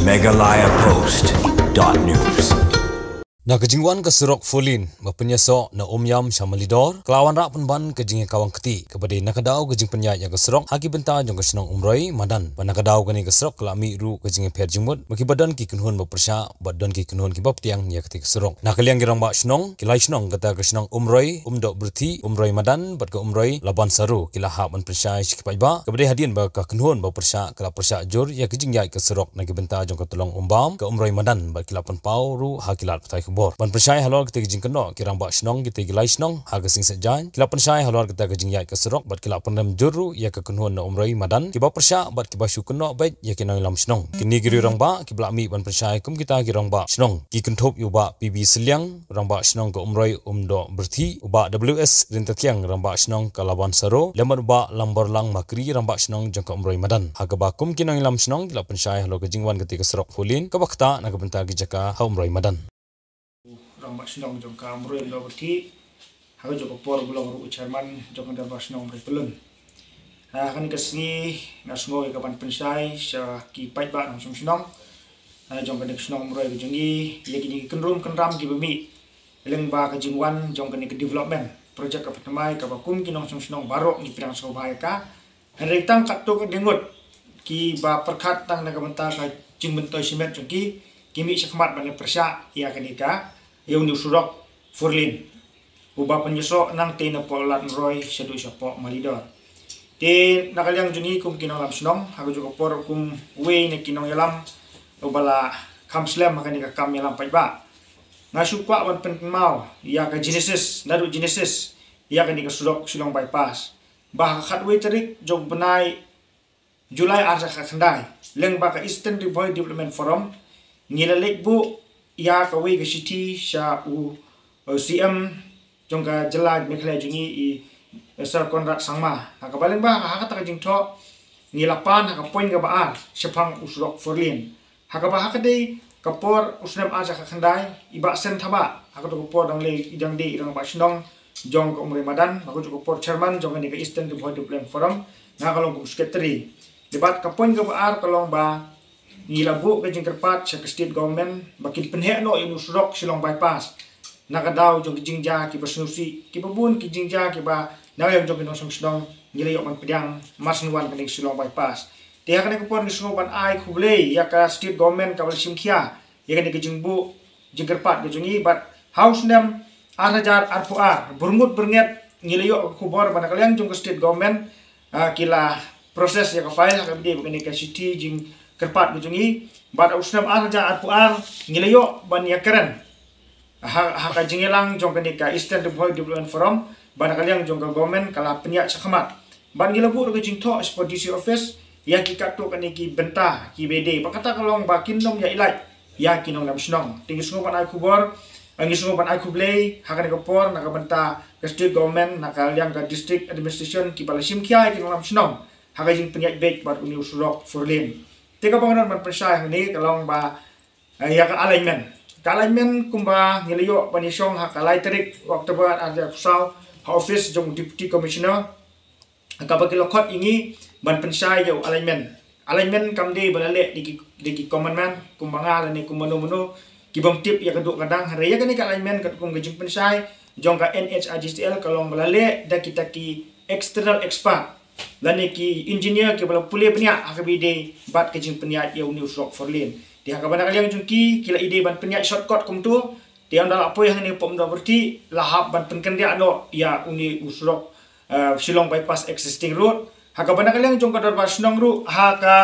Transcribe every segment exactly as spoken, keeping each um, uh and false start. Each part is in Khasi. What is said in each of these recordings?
Meghalaya Post dot news. Na ka jingwan ka surok four lane ba pynïasoh na Umiam sha Malidor, ka la wanrah pynban ka jingïakawang kti kaba dei na ka daw ka jingpynïaid ïa ka surok ha ki bynta jong ka shnong Umroi Madan. Ba na ka daw kane ka surok ka la mih ruh ka jingïapher jingmut ba kiba don ki kynhun ba pyrshah bad don ki kynhun kiba pdiang ïa kata ka surok. Na ka liang ki rangbah shnong, ki lai shnong kata ka shnong Umroi, Umdoh Byrthi, Umroi Madan bad ka Umroi Laban Saro ki la hap ban pynshai sha ki paidbah kaba dei hadien ba ka kynhun ba pyrshah ka la pyrshah jur ïa ka jingïaid ka surok na ki bynta jong ka Tlong Umbam, ka Umroi Madan bad ki la pynpaw ruh ha ki lad pathai khubor. Ban pynshai halor kata ka jingkynnoh, ki rangbah shnong kita ki lai shnong ha ka Sing Saitjaiñ ki la pynshai halor kata ka jingïaid ka surok bad ki la pynrem jur ruh ïa ka kynhun na Umroi Madan kiba pyrshah bad kiba shu kynnoh beit ïa ki nongïalam shnong. Kine ki riew rangbah kiba la mih ban pynshai kum kita ki rangbah shnong ki kynthup ïa u Bah P B Sylliang, rangbah shnong ka Umroi Umdoh Byrthi, u Bah W S Ryntathiang, rangbah shnong ka Laban Saro, lem bad u Bah Lamborlang Makri, rangbah shnong jong ka Umroi Madan. Ha kaba kum ki nongïalam shnong ki la pynshai halor ka jingwan kata ka surok four lane kaba ktah na ka bynta ki jaka ha Umroi Madan. Rangbah shnong jong ka Umroi Umdoh Byrthi, ha kajuh ka por ba long ruh u chairman jong ka dorbar shnong Umroi Pyllun. Ha kane ka sngi nga sngew ïa ka ban pynshai sha ki paidbah nongshong shnong, ha, jong kane ka shnong Umroi ka jong ngi ïa kine ki kynrum kynram kiba mih lyngba ka jingwan jong kane ka development project kaba thymmai kaba kum ki nongshong shnong baroh ngi pdiang sngewbha ïa ka. Hynrei tang katto katne ngut kiba pyrkhat tang na ka bynta ka jingmyntoi shimet jong ki, ki mih shakhmat ban ïa pyrshah ïa kane ka, ïa une u surok four lane uba pynïasoh nangtei napoh Lad Umroi shaduh shapoh Malidor. Te na ka liang jong ngi kum ki nongïalam shnong, ha kajuh ka por kum uwei na ki nongïalam uba la kham slem ha kane ka kam ïalam paidbah, nga shu kwah ban pynkynmaw ïa ka genesis, naduh genesis ïa kane ka surok Shillong Bypass, ba ha ka khatwei tarik jong u bnai July ar hajar khatkhyndai, lyngba ka Eastern Ri Bhoi Development Forum, ngi la leit buh ïa kawei ka shithi sha u, u C M jong ka jylla Meghalaya jong ngi, i Sir Conrad Sangma. Ha kaba lyngba ha kata ka jingthoh ngi la pan ha ka point kaba ar shaphang u surok four lane. Ha kaba ha ka dei ka por u snem ar hajar khatkhyndai, i Bah Sen Thabah, ha kato ka por dang lei, i dang dei i rangbah shnong jong ka Umroi Madan, ha kato ka por chairman jong kane ka Eastern Ri Bhoi Development Forum, nga ka long kum secretary. Te bad ka point kaba ar ka long ba ngi la buh ka jingkyrpad sha ka state government ba kin pynheh noh ïa une u surok Shillong Bypass na ka daw jong ki jingjia kiba sngewsih, kiba bun ki jingjia kiba na ka liang jong ki nongshong shnong ngi la ïoh ban pdiang mar shu wan kane ka Shillong Bypass. Te ha kane ka por ngi sngew ban ai khublei ïa ka state government kaba la shim khia ïa kane ka jingbuh jingkyrpad ka jong ngi, bad ha u snem ar hajar arphew ar, byrngut byrnget ngi la ïoh ka khubor ba na ka liang jong ka state government, ah, ki la process ïa ka file ha kaba ïadei bad kane ka shithi jingkyrpad ka jong ngi, bad ha u snem ar hajar arphew ar ngi la ïoh ban ïakren ha, ha ka jingïalang jong kane ka Eastern Ri Bhoi Development Forum, ba na ka liang jong ka government ka la pynïaid shakhmat. Bad ngi la buh ruh ka jingthoh shapoh D C office ïa ki katto katne ki bynta kiba dei, ba kata ka long ba kin nym ïa ïalait ïa ki nongïalam shnong. Te ngi sngew ban ai khubor, eh, ngi sngew ban ai khublei ha kane ka por na ka bynta ka state government, na ka liang ka district administration kiba la shim khia ïa ki nongïalam shnong ha ka jingpynïaid beit bad une u surok four lane. Te kaba nga don ban pynshai hangne ka long ba, eh, ïa ka alignment. Ka alignment kumba ngi la ïoh ban ïashong ha ka lai tarik October ar hajar arphew saw ha office jong u Deputy Commissioner, kaba ki la khot ïa ngi ban pynshai ïa u alignment. Alignment kam dei ba la leh da ki, da ki common man kumba nga lane kum mano mano ki bym tip ïa ka duh ka dang. Hynrei ïa kane ka alignment katkum ka jingpynshai jong ka N H I D C L ka long ba la leh da kita ki external expert lane ki engineer kiba la pule bniah ha kaba ïadei bad ka jingpynïaid ïa une u surok four lane. Te ha kaba na ka liang jong ki, ki la ïadei ban pynïaid shortcut kumto. Te ynda la poi hangne hapoh Umdoh Byrthi la hap ban pynkynriah noh ïa une u surok, eh, Shillong Bypass Existing Road. Ha kaba na ka liang jong ka dorbar shnong ruh ha ka,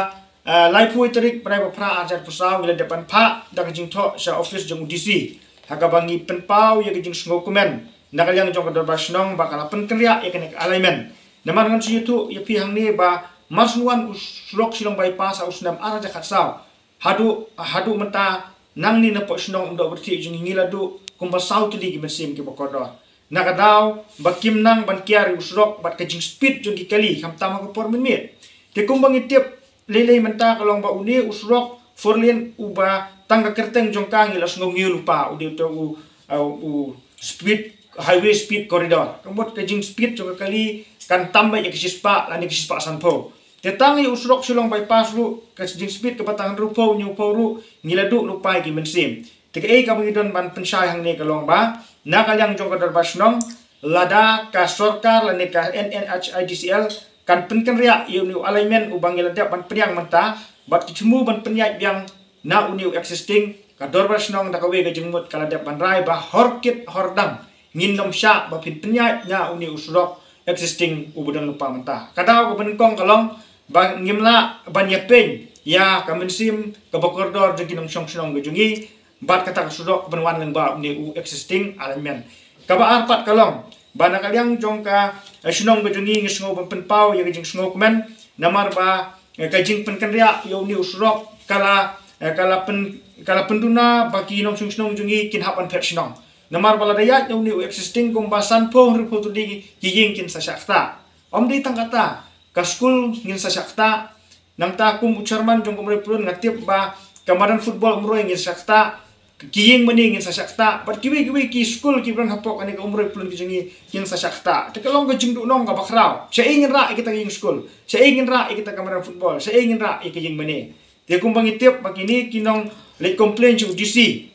eh, laiphew tarik bnai ba phra ar hajar arphew saw ngi la dep ban phah da ka jingthoh sha office jong u D C ha kaba ngi pynpaw ïa ka jingsngewkmen na ka liang jong ka dorbar shnong ba ka la pynkynriah ïa kane ka alignment. Namar ngan shu ïathuh ïa phi hangne ba mar shu wan u surok Shillong Bypass ha u snem ar hajar khatsaw haduh, haduh mynta nangne napoh shnong Umdoh Byrthi jong ngi la duh kumba saw tylli ki mynsiem kiba kordor. Na ka daw ba kim nang ban kiar ïa u surok bad ka jingspeed jong ki kali khamtam ha ka por mynmiet. Te kumba ngi tip lei lei mynta ka long ba une u surok four lane uba tang ka kyrteng jong ka ngi la sngew ngiew lypa, u dei uta u, uh, u speed, highway speed corridor. Ka mut ka jingspeed jong ka kali kan tam beit ïa ka shispah lane ka shispah sanphew. Te tang ïa u surok Shillong bypass ruh, ka jingspeed kaba tang hynriewphew hynñiewphew ruh ngi la duh lypa ïa ki mynsiem. Te kaei kaba ngi don ban pynshai hangne ka long ba na ka liang jong ka dorbar shnong, lada ka sorkar lane ka NHIDCL kan pynkynriah ïa une u alignment uba ngi la dep ban pynïaid mynta, bad ki thmu ban pynïaid biang na une u existing, ka dorbar shnong da kawei ka jingmut ka la dep ban rai ba hor kit hor dang ngin nym shah ba phin pynïaid na une u surok existing uba don lypa mynta. Ka daw kaba nyngkong ka long ba ngim lah ban ïapeiñ ïa ka mynsiem kaba kordor jong ki nongshong shnong ka jong ngi bad kata ka surok ban wan lyngba une u existing alignment. Kaba ar pat ka long ba na ka liang jong ka, eh, shnong ka jong ngi ngi sngew ban pynpaw ïa ka jingsngewkmen, namar ba, eh, ka jingpynkynriah ïa une u surok ka la, eh, ka la pyn, ka la pynduna ba ki nongshong shnong jong ngi kin hap ban phet shnong. Namar ba lada ïaid na une u existing kumba sanphew hynriewphew tylli ki ïing kin sa shah ktah. Ym dei tang kata, ka skul ngin sa shah ktah. Nangta kum u chairman jong ka Umroi Pyllun nga tip ba ka madan football Umroi ngin sa shah ktah, ki ïing mane ngin sa shah ktah, bad kiwei kiwei ki skul kiba don hapoh kane ka Umroi Pyllun ki jong ngi kin sa shah ktah. Te ka long ka jingduhnong kaba khraw. Shaei ngin rah ïa kita ka ïing skul? Shaei ngin rah ïa kita ka madan football? Shaei ngin rah ïa ka ïing mane? Te kumba ngi tip ba kine ki nongleit complain sha u DC,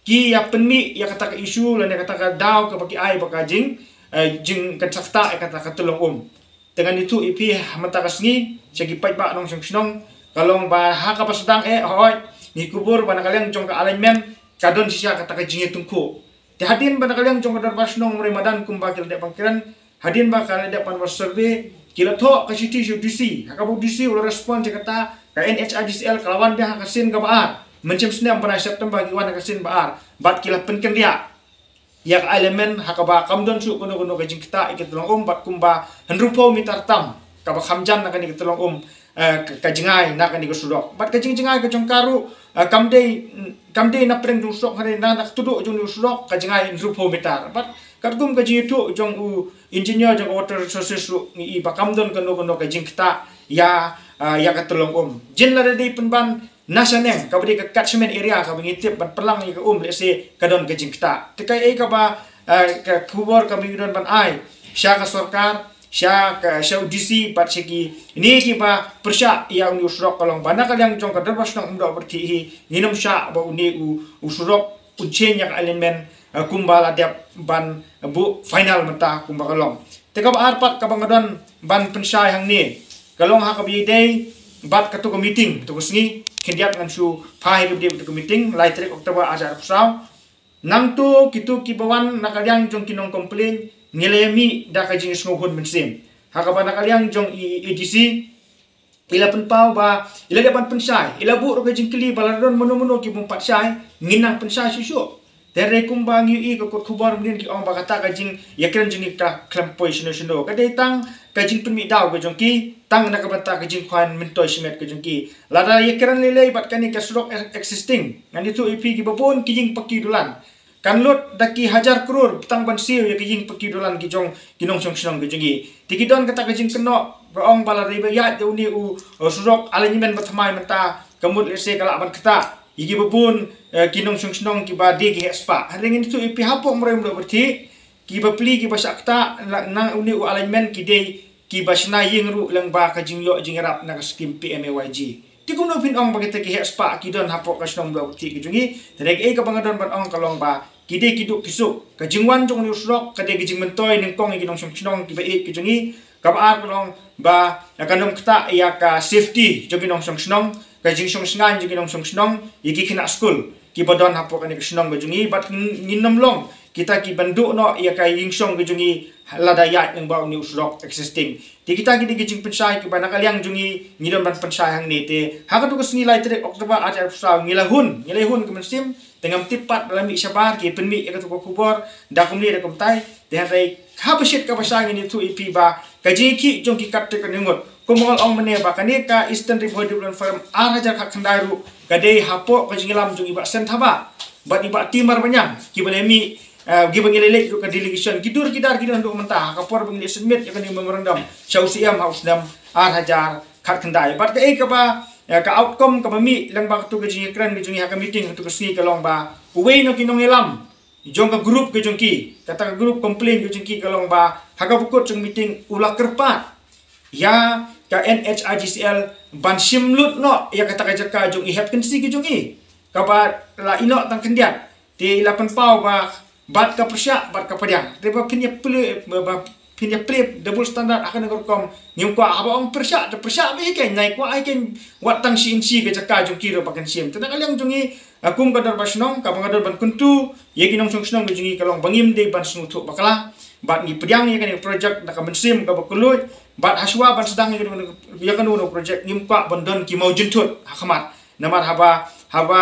ki ïa pynmih ïa kata ka issue lane kata ka daw kaba ki ai ba ka jing, eh, jing kan sa ktah ïa kata ka tyllong um. Te ngan ïathuh ïa phi ha mynta ka sngi sha ki paidbah nongshong shnong, ka long ba ha kaba sdang eh hooid ngi kubur ba na ka liang jong ka alignment ka don shisha kata ka jingïatyngkhuh. Te hadien ba na ka liang jong ka dorbar shnong Umroi Madan kumba ki la dep ban kren, hadien ba ka la dep ban wan survey, ki la thoh ka shithi sha u DC. Ha kaba u DC u la respond sha kata, ka NHIDCL ka la wan biang ha ka sien kaba ar mynshem snem bnai September, ki wan ha ka sien ba ar bad ki la pynkynriah ïa ka alignment ha kaba kam don shuh kano kano ka jingktah ïa ka tyllong um, bad kumba hynriewphew mitar tam kaba kham jan na kane ka tyllong um, eh, ka, ka jngai na kane ka surok. Bad ka jingjngai ka jong ka ruh, eh, kam dei, mm, kam dei na pdeng jong u surok, hynrei na, na ka tuduk jong u surok ka jngai hynriewphew mitar. Bad katkum ka jingïathuh jong u engineer jong ka Water Resources ruh ngi i ba kam don kano kano ka jingktah ïa, eh, ïa ka tyllong um. Jin lada dei pynban na shaneng kaba dei ka catchment area kaba ngi tip ban pynlang ïa ka um, lehse ka don ka jingktah. Te kaei kaba, eh, ka khubor kaba ngi don ban ai sha ka sorkar, sha ka, sha u DC bad sha kine kiba pyrshah ïa une u surok ka long ba na ka liang jong ka dorbar shnong Umdoh Pyrthei hi ngin nym shah ba une u, u surok un change ïa ka alignment, eh, kumba la dep ban buh final mynta kumba ka long. Te kaba ar pat kaba nga don ban pynshai hangne ka long ha kaba ïadei bad kato ka meeting, kato ka sngi khyndiat ngan shu phai ïa kaba ïadei bad kato ka meeting, lai tarik October ar hajar arphew saw. Nangto kito kiba wan na ka liang jong ki nong complain ngi la ïa mih da ka jingsngewhun mynsiem. Ha kaba na ka liang jong i ADC i la pynpaw ba i la dep ban pynshai, i la buh ruh ka jingkylli ba lada don mano mano ki bym pat shai ngin nang pynshai shuh shuh. Te hynrei kumba ngi ïohi ka kot khubor mynnin ki ong ba kata ka jingïakren jong ngi ka khlem poi shano shano, ka dei tang ka jingpynmih daw ka jong ki, tang na ka bynta ka jingkhwai myntoi shimet ka jong ki. Lada ïakren lei lei bad kane ka surok e-, existing, ngan ïathuh ïa phi kiba bun ki ïing paki dulan kan lut da ki hajar klur tang ban siew ïa ki ïing paki dulan ki jong ki nongshong shnong ki jong ngi. Te ki don kata ka jingkynnoh ba ong ba lada ba ïaid da une u, u surok alignment ba thymmai mynta ka mut lehse ka lah ban ktah ïa kiba bun, eh, ki nongshong shnong kiba dei ki heh spah. Hynrei ngan ïathuh ïa phi hapoh Umroi Umdoh Pyrthei kiba pli kiba shah ktah na, na une u alignment ki dei kiba shna ïing ruh lyngba ka jingïoh jingïarap na ka skim PMAY-G. Te kumno phin ong ba kita ki heh spah ki don hapoh ka shnong Umdoh Pyrthei ki jong ngi? Te dei kaei kaba nga don ban ong ka long ba ki dei ki duh ki suk. Ka jingwan jong une u surok ka dei ka jingmyntoi nyngkong ïa ki nongshong shnong kiba ïeit ki jong ngi. Kaba ar ka long ba ka nym ktah ïa ka safety jong ki nongshong shnong, ka jingshong shngaiñ jong ki nongshong shnong, ïa ki khynnah skul kiba don hapoh kane ka shnong ka jong ngi, bad ngin nym long kita ki ban duh noh ïa ka ïingshong ka jong ngi lada ïaid lyngba une u surok existing. Te kita ki dei ki jingpynshai kiba na ka liang jong ngi ngi don ban pynshai hangne. Te ha kato ka sngi lai tarik October ar hajar arphew saw ngi la hun, ngi la hun ka mynsiem. Te ngam tip pat ba la mih shabar ki pynmih ïa kato ka khubor da kumne da kumtai. Te hynrei haba shit kaba shai ngin ïathuh ïa phi ba ka jingïakhih jong ki kat te ka ngut. Kumba nga la ong mynne ba kane ka Eastern Ri Bhoi Development Forum ar hajar khatkhyndai ruh ka dei hapoh ka jingïalam jong i Bah Sen Thabah bad i Bah Timar Baniang kiba la mih, eh, kiba ngi la leit ruh ka delegation, ki dur ki dar ki don haduh mynta ha ka por ba ngi la submit ïa kane memorandum sha u CM ha u snem ar hajar khatkhyndai. Bad kaei kaba, eh, ka outcome kaba mih lyngba kato ka jingïakren ka jong ngi ha ka meeting kato ka sngi ka long ba uwei na ki nongïalam jong ka group ka jong ki, kata ka group complain ka jong ki ka long ba ha kaba kut jong meeting u la kyrpad ïa ka N H I D C L ban shim lut noh ïa kata ka jaka jong i hep kynsi ki jong i, kaba la ïehnoh tang khyndiat. Te i la pynpaw ba bad ka pyrshah bad ka pdiang. Te ba phin ïa plie, ba phin ïa plie double standard ha kane ka rukom. Ngim kwah, haba ong pyrshah, te pyrshah bha hi keiñ, nai kwah hi keiñ wat tang shi inshi ka jaka jong ki ruh ba kan shim. Te na ka liang jong i, ah, kum ka dorbar shnong, kaba nga don ban kyntu ïa ki nongshong shnong ka jong i ka long ba ngim dei ban sngewthuh bakla. Bad ngi pdiang ïa kane ka project na ka mynsiem kaba kylluid. Bad hashwa ban sdang ïa kane, ïa kane ka project ngim kwah ban don ki mawjynthut ha khmat. Namar haba, haba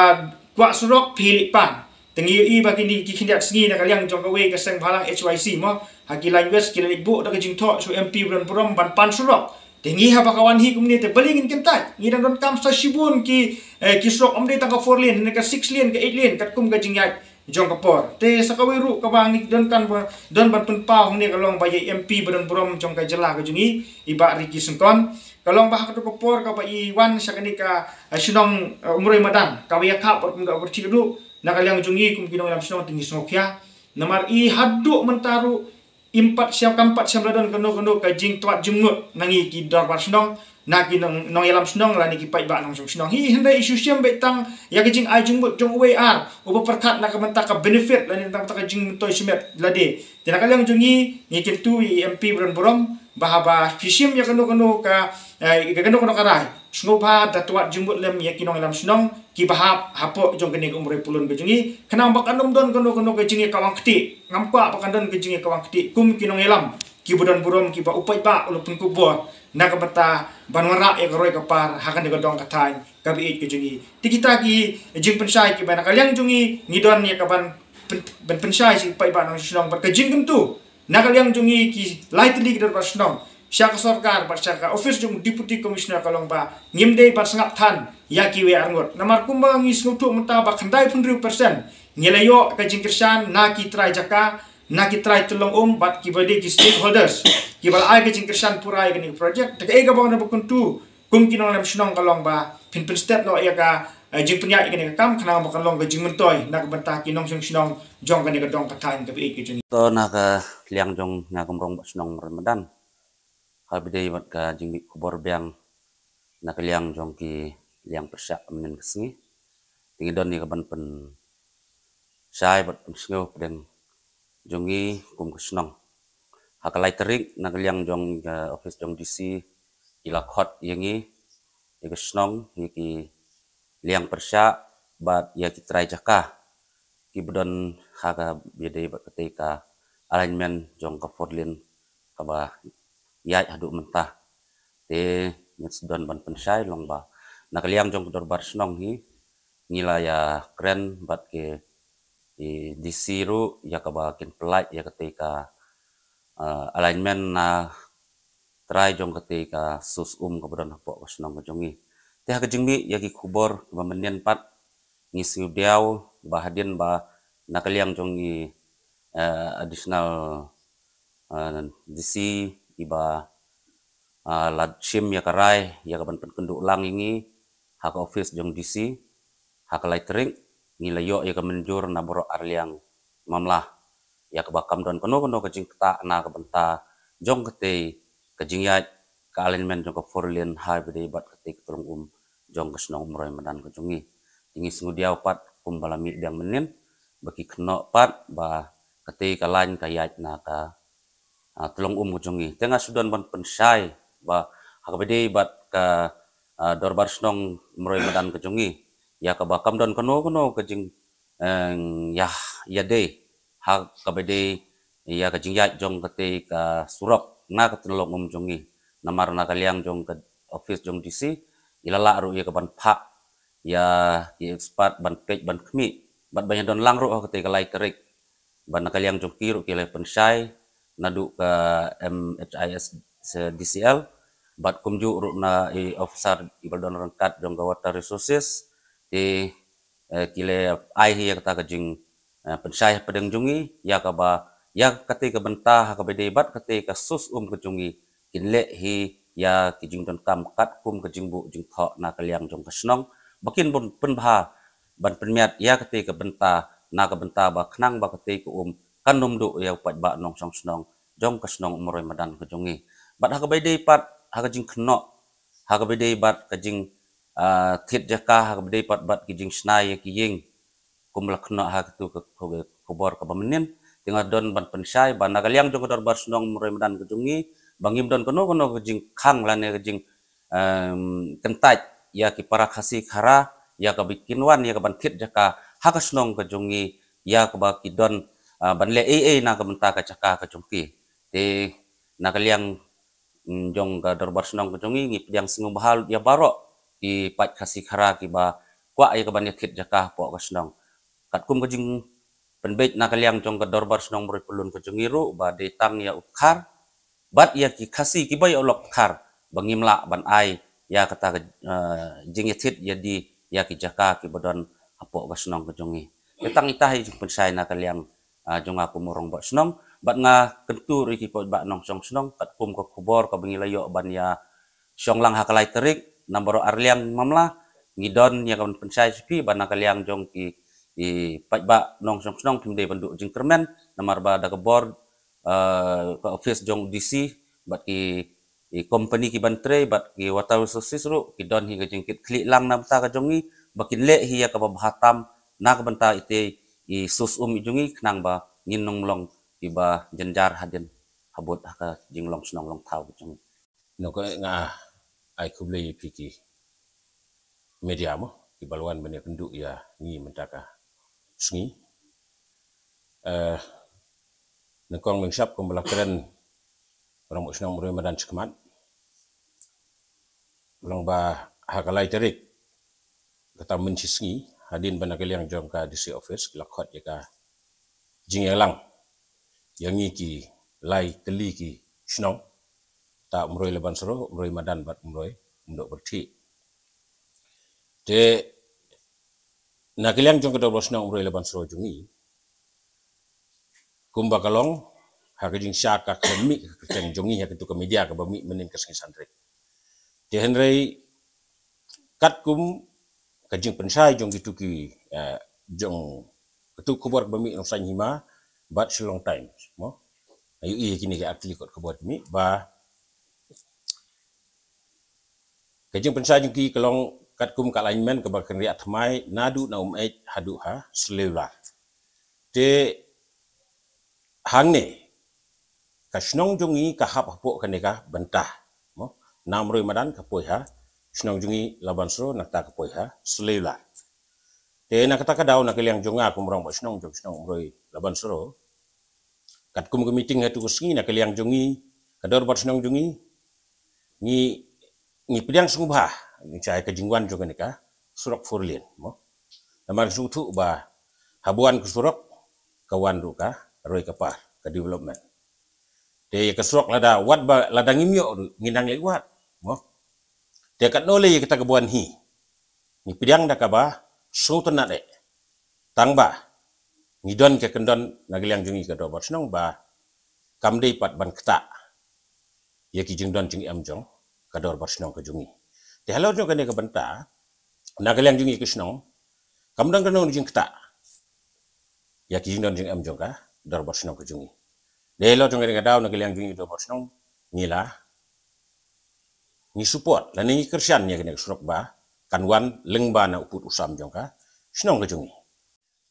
kwah surok phi leit pan. Te ngi ïohi ba kine ki khyndiat sngi na ka liang jong kawei ka seng bhalang H Y C mo, ha ki line west ki la leit buh da ka jingthoh sha u M P ba don burom ban pan surok. Te ngi haba ka wan hi kumne te balei ngin kyntait? Ngi dang donkam sa shibun ki, eh, ki surok, ym dei tang ka four lane, ne ka six lane, ka eight lane, katkum ka jingïaid jong ka por. Te sa kawei ruh kaba ngi donkam ba, don ban pynpaw hangne ka long ba ïa i M P ba don burom jong ka jylla ka jong i, i Bah Ricky Syngkon. Ka long ba ha kato ka por kaba i wan sha kane ka, eh, shnong, eh, Umroi Madan, kaba ïa khap bad kum ka opor thik ruh, na ka liang jong i kum ki nongïalam shnong te ngi sngewkhia. Namar i haduh mynta ruh im pat shem, kam pat shem la don kano kano ka jingtwad jingmut na ngi ki dorbar shnong, na ki nong, nongïalam shnong lane ki paidbah nongshong shnong. Hi hynrei i shu shem beit tang ïa ka jingai jingmut jong uwei ar, uba pyrkhat na ka bynta ka benefit lane na ka bynta ka jingmyntoi shimet lade. Te na ka liang jong ngi, ngi kyntu ïa i M P ba don burom ba haba phi shim ïa kano kano ka, eh, ïa kano kano ka rai, sngewbha da twad jingmut lem ïa ki nongïalam shnong kiba hap hapoh jong kane ka Umroi Pyllun ka jong i, khnang ba kan ym don kano kano ka jingïakawang ktieh. Ngam kwah ba kan don ka jingïakawang ktieh kum ki nongïalam kiba don burom kiba u paidbah u la pynkup bor na ka bynta ban wanrah ïa ka roi ka par ha kane ka dong ka thaiñ kaba ïeit ka jong i. Te kita ki jingpynshai kiba na ka liang jong i ngi don ïa ka ban pyn-, ban pynshai sha ki paidbah nongshong shnong bad ka jingkyntu na ka liang jong i ki lai tylli ki dorbar shnong, sha ka sorkar bad sha ka office jong Deputy Commissioner ka long ba ngim dei ban sngap than ïa kiwei ar ngut. Namar kumba ngi sngewthuh mynta ba khyndaiphew hynriew percent ngi la ïoh ka jingkyrshan na ki trai jaka, na ki trai tyllong um bad kiba dei ki stakeholders kiba la ai ka jingkyrshan pura ïa kane ka project. Te kaei kaba nga dei ban kyntu kum ki nongïalam shnong ka long ba phin pynstet noh ïa ka, eh, jingpynïaid ïa kane ka kam khnang ba kan long ka jingmyntoi na ka bynta ki nongshong shnong jong kane ka dong ka thaiñ kaba ïeit ka jong i. To na ka liang jong nga kum u Rangbah Shnong Umroi Madan, ha ba dei bad ka jingmih khubor biang na ka liang jong ki liang pyrshah mynnin ka sngi. Te ngi don ïa ka ban pynshai bad pynsngew pdeng jong ngi kum ka shnong. Ha ka lai tarik na ka liang jong ka office jong D C i la khot ïa ngi, ïa ka shnong, ïa ki liang pyrshah bad ïa ki trai jaka kiba don ha kaba ïadei bad katei ka alignment jong ka four lane kaba ïaid haduh mynta. Te ngi sdang ban pynshai long ba na ka liang jong ka dorbar shnong hi ngi la ïakren bad ki, i, D C ruh ïa kaba kin pynlait ïa katei ka, ah, alignment na trai jong katei ka sus um kaba don hapoh ka shnong ka jong ngi. Te ha ka jingmih ïa ki khubor kiba mynnin pat ngi sngewdiaw ba hadien ba na ka liang jong i, eh, additional, eh, D C iba, eh, la shim ïa ka rai ïa ka ban pynkynduh lang ïa ngi ha ka office jong D C ha ka lai tarik, ngi la ïoh ïa ka mynjur na baroh arliang mamla ïa kaba kam don kano kano ka jingktah na ka bynta jong katei ka jingïaid ka alignment jong ka four lane ha ba dei bad katei ka tyllong um jong ka shnong Umroi Madan ka jong ngi. Te ngi sngewdiaw pat kumba la mih biang mynnin ba ki kynnoh pat ba katei ka line ka ïaid na ka, ah, tyllong um ka jong ngi. Te nga shu don ban pynshai ba ha kaba dei bad ka, ah, dorbar shnong Umroi Madan ka jong ngi, ïa kaba kam don kano kano ka jing, eh, ïa, ïadei ha kaba dei ïa ka jingïaid jong katei ka surok na ka tyllong um jong ngi. Namar na ka liang jong ka office jong D C i la lah ruh ïa ka ban phah ïa ki expert ban peit ban khmih bad ban ïadon lang ruh ha katei ka lai tarik. Bad na ka liang jong ki ruh ki la pynshai naduh ka M H I S D C L bad kumjuh ruh na i officer iba la don ryngkat jong ka Water Resources. Te, eh, ki la ai hi ïa kata ka jing, eh, pynshai hapdeng jong ngi ïa kaba ïa katei ka bynta ha kaba dei bad katei ka sus um ka jong ngi kin leh hi ïa ki jingdonkam katkum ka jingbuh jingthoh na ka liang jong ka shnong ba kin bun pynbha ban pynmiat ïa katei ka bynta na ka bynta ba khnang ba katei ka um kan ym duh ïa u paidbah nongshong shnong jong ka shnong Umroi Madan ka jong ngi. Bad ha kaba dei pat ha ka jingkynnoh ha kaba ïadei bad ka jing, ah, thied jaka, ha kaba ïadei bad, bad ki jingshna ïa ki ïing, kum la kynnoh ha katu ka, ka, ka khubor kaba mynnin. Te nga don ban pynshai ba na ka liang jong ka Dorbar Shnong Umroi Madan ka jong ngi, ba ngim don kano kano ka jingkhang lane ka jing, em, kyntait ïa ki para Khasi Khara ïa kaba kin wan ïa ka ban thied jaka ha ka shnong ka jong ngi, ïa kaba ki don, ah, ban leh ei ei na ka bynta ka jaka ka jong ki. Te na ka liang, mm, jong ka Dorbar Shnong ka jong ngi, ngi pdiang sngewbha lut ïa baroh ki paid Khasi Khara kiba kwah ïa ka ban ïa thied jaka hapoh ka shnong. Katkum ka jingpynbeit na ka liang jong ka Dorbar Shnong Umroi Pyllun ka jong ngi ruh, ba dei tang ïa u Dkhar bad ïa ki Khasi kiba ïa u lok Dkhar, ba ngim lah ban ai ïa kata ka, eh, jingïathied ïa di ïa ki jaka kiba don hapoh ka shnong ka jong ngi. Te tang ita hi jingpynshai na ka liang, ah, jong nga kum u Rangbah Shnong, bad nga kyntu ruh ïa ki paidbah nongshong shnong, katkum ka khubor kaba ngi la ïoh ban ïa shong lang ha ka lai tarik, namar ar liang mamla, ngi don ïa ka ban pynshai sha phi, ba na ka liang jong ki, ki paidbah nongshong shnong phim dei ban duh jingkyrmen, namar ba da ka bor, ah, ka office jong D C, bad ki, ki company ki ban trei, bad ki water resources ruh, ki don hi ka jingkit khlieh lang na bynta ka jong ngi, ba kin leh hi ïa kaba bha tam, na ka bynta ite i source um i jong ngi, khnang ba ngin ym long kiba jynjar hadien habud ha ka jinglong shnong long thaw ka jong ngi. Noko nga ai khublei ïa phi ki media mo, kiba la wan ban ïakynduh ïa ngi mynta ka sngi. Eh, nyngkong lyngsap kumba la kren u Rangbah Shnong Umroi Madan shakhmat. Long ba ha ka lai tarik, kata mynshisngi, hadien ba na ka liang jong ka D C office ki la khot ïa ka jingïalang ïa ngi ki lai tylli ki shnong, ta Umroi Labansro, Umroi Madan bad Umroi Umdoh Pyrthih. Te na ka liang jong ka Dorbar Shnong Umroi Labansro jong ngi, kumba ka long ha ka jingshad ka khlem mih ka kyrteng jong ngi ha katu ka media kaba mih mynnin ka sngi san tarik. Te hynrei katkum ka jingpynshai jong kitu ki, eh, jong katu khubor kaba mih Nongsain Hima bad Shillong Times mo, nga ïohi ïa kine ki article khubor ki mih ba ka jingpynshai jong ki ka long katkum ka alignment kaba kynriah thymmai naduh na Umeit haduh ha Sleular. Te hangne ka shnong jong ngi ka hap hapoh kane ka bynta mo, na Umroi Madan ka poi ha shnong jong ngi Labansro, nangta ka poi ha Sleular. Te na kata ka daw na ka liang jong nga kum u Rangbah Shnong jong shnong Umroi Labansro, katkum ka meeting ha katu ka sngi na ka liang jong ngi, ka Dorbar Shnong jong ngi, ngi, ngi pdiang sngewbha, ngi shai ka jingwan jong kane ka surok four lane mo. Namar sngewthuh ba haba wan ka surok, ka wan ruh ka roi ka par, ka development. Te ka surok lada wat ba lada ngim ïoh ruh, ngi nang leit wad mo. Te katno lei kata kaba wan hi, ngi pdiang da kaba sngewtynnad eh. Tang ba ngi don ka kyndon na ka liang jong ngi ka Dorbar Shnong ba kam dei pat ban ktah ïa ki jingdon jingem jong ka Dorbar Shnong ka jong ngi. Te halor jong kane ka bynta, na ka liang jong ngi ka shnong, kam don kano jingktah ïa ki jingdon jingem jong ka Dorbar Shnong ka jong ngi. Te halor jong kane ka daw na ka liang jong ngi ka Dorbar Shnong, ngi la, ngi support lane ngi kyrshan ïa kane ka surok ba kan wan lyngba na u pud u sam jong ka shnong ka jong ngi.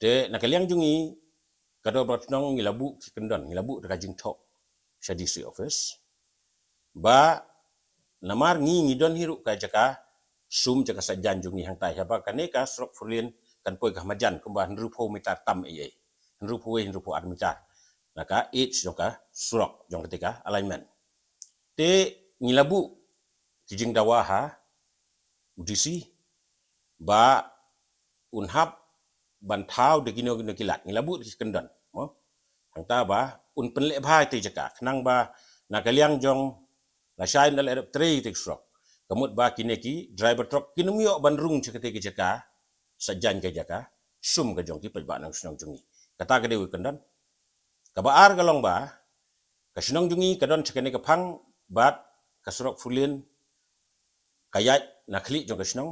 Te na ka liang jong ngi ka Dorbar Shnong ngi la buh ki kyndon, ngi la buh da ka jingthoh sha D C office ba namar ngi ngi don hi ruh ka jaka sum, jaka saitjaiñ jong ngi hangtai, haba kane ka surok four lane kan poi ka ha majan kumba hynriewphew meter tam ei ei, hynriewphew wei, hynriewphew ar meter na ka edge jong ka surok, jong kata ka alignment. Te ngi la buh ki jingdawa ha u D C ba un hap ban thaw da kino kino ki lad, ngi la buh da ki kyndon mo, hangta ba un pynleh bha ïa kata ka jaka, khnang ba na ka liang jong lashai ynda la dep trei ïa kata ka surok, ka mut ba kine ki driver truck kin ym ïoh ban rung sha kata ka jaka saitjaiñ ka jaka sum ka jong ki paidbah nongshong shnong jong ngi. Kata ka dei ka kyndon. Kaba ar ka long ba ka shnong jong ngi ka don sha kane ka phang bad ka surok four lane ka ïaid na khlieh jong ka shnong,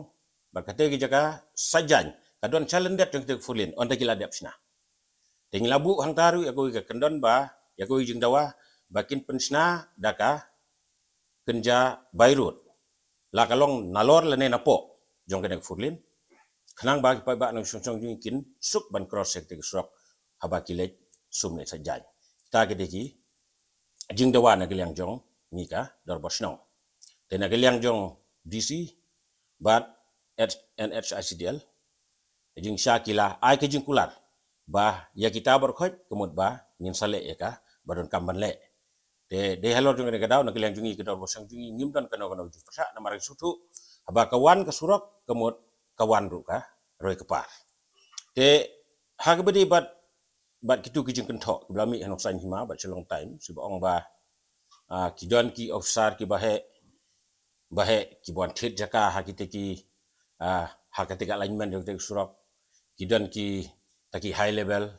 bad kata ka jaka saitjaiñ ka don sha lyndet jong kata ka four lane ynda ki la dep shna. Te ngi la buh hangta ruh ïa kawei ka kyndon ba, ïa kawei ka jingdawa ba kin pynshna da ka kynja by road. la ka long nalor lane napoh jong kane ka four lane, khnang ba ki paidbah nongshong shnong jong ngi kin suk ban cross ïa kata ka surok haba ki leit sum ne sa jaiñ. Kita ki dei ki jingdawa na ka liang jong ngi ka dorbar shnong. Te na ka liang jong D C bad N H I C D L, jingshisha ki la ai ka jingkular ba ïa kita baroh khoit ka mut ba ngin sa leh ïa kaba donkam ban leh. Te dei halor jong kane ka daw, na ka liang jong ngi ka dorbar shnong jong ngi ngim don kano kano ka jingpyrshah, namar ka shu tip haba ka wan ka surok ka mut ka wan ruh ka roi ka par. Te ha kaba dei bad, bad kitu ki jingkynthoh kiba la mih ha Nongsaiñ Hima bad Shillong Times, shu ba ong ba, ah, ki don ki officer kiba heh, ba heh, kiba wan thied jaka ha kita ki, ah, ha kata ka alignment jong kata ka surok, ki don kita ki high level.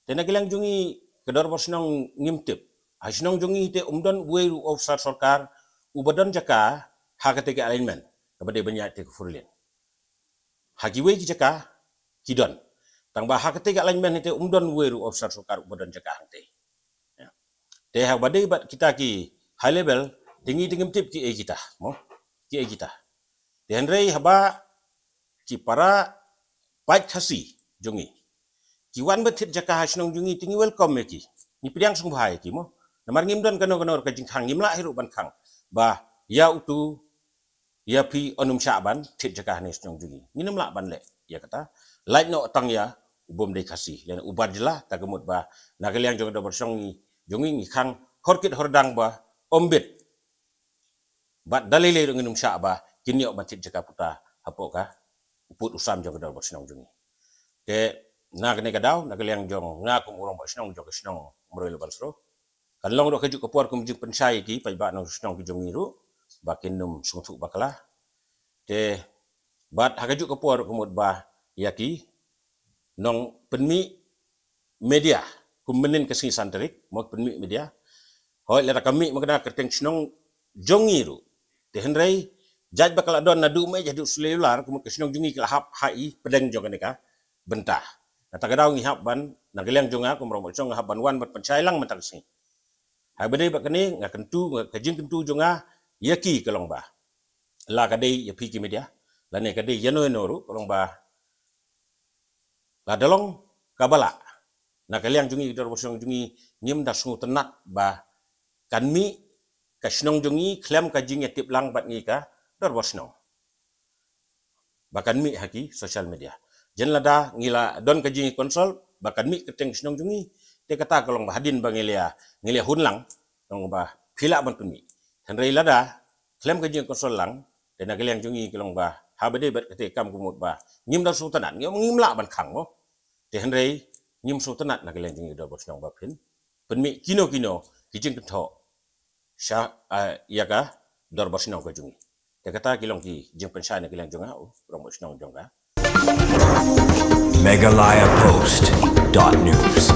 Te na ka liang jong ngi ka dorbar shnong ngim tip. Ha shnong jong ngi te um don uwei ruh u officer sorkar uba don jaka ha kata ka alignment kaba dei ban ïaid te ka four lane. Ha kiwei ki jaka ki don. Tang ba ha kata ka alignment te um don uwei ruh u officer sorkar uba don jaka hangte. Ïa. Te haba dei bad kita ki high level, te ngi te ngim tip kiei kita, mo? Kiei kita. Te hynrei haba ki para paid Khasi jong ngi ki wan ban thied jaka ha shnong jong ngi, te ngi welcome ïa ki. Ngi pdiang sngewbha ïa ki, mo. Namar ngim don kano kano ka jingkhang, ngim lah hi ruh ban khang ba ïa utu, ïa phi un ym shah ban thied jaka ha shnong jong ngi. Ngin ym lah ban leh ïa kata. Lait noh tang ïa u bym dei Khasi lane u bar jylla, ta ka mut ba na ka liang jong ka dorbar shnong ngi, jong ngi, ngi khang hor kit hor dang ba ym bit. Bad da lei lei ruh ngin ym shah ba kin ïoh ban thied jaka puta hapoh ka u pud u sam jong ka dorbar shnong jong ngi. Te na kane ka daw, na ka liang jong nga kum u rangbah shnong jong ka shnong Umroi Laban Sro, kan long ruh kajuh ka por kum jingpynshai ïa ki paidbah nongshong shnong ki jong ngi ruh ba kin ym sngewthuh bakla. Te bad ha kajuh ka por ruh ka mut ba ïa ki nongpynmih media, kum mynhynnin ka sngi san tarik, mo, pynmih media. Hooid, lada ka mih mynta ka kyrteng shnong jong ngi ruh, te hynrei jait ba ka la don naduh mih haduh Sulailular, ka mut ka shnong jong ngi ka la hap ha i pdeng jong kane ka bynta. Na kata ka daw ngi hap ban, na ka liang jong nga kum u rangbah shnong, nga hap ban wan ban pynshai lang mynta ka sngi. Haba dei bad kane, nga kyntu, nga, ka jingkyntu jong nga ïa ki ka long ba, la ka dei ïa phi ki media, lane ka dei ïano ïano ruh, ka long ba lada long kaba lah, na ka liang jong ngi ka dorbar shnong jong ngi ngim da sngewtynnat ba kan mih ka shnong jong ngi khlem ka jingïatip lang bad ngi ka dorbar shnong, ba kan mih ha ki social media. Jan lada ngi la don ka jingconsult ba kan mih ka kyrteng shnong jong ngi, te kata ka long ba hadien ba ngi la, ngi la hun lang, long ba phi lah ban pynmih. Hynrei lada khlem ka jingconsult lang, te na ka liang jong ngi ka long ba haba dei bad kata ka kam ka mut ba ngim da sngewtynnat, ngim, ngim lah ban khang, mo. Te hynrei ngim sngewtynnat na ka liang jong ngi ka dorbar shnong ba phin pynmih kino kino ki jingkynthoh sha, ah, ïa ka dorbar shnong ka jong ngi. Te kata ki long ki jingpynshai na ka liang jong nga, u rangbah shnong jong ka. Meghalaya Post dot news.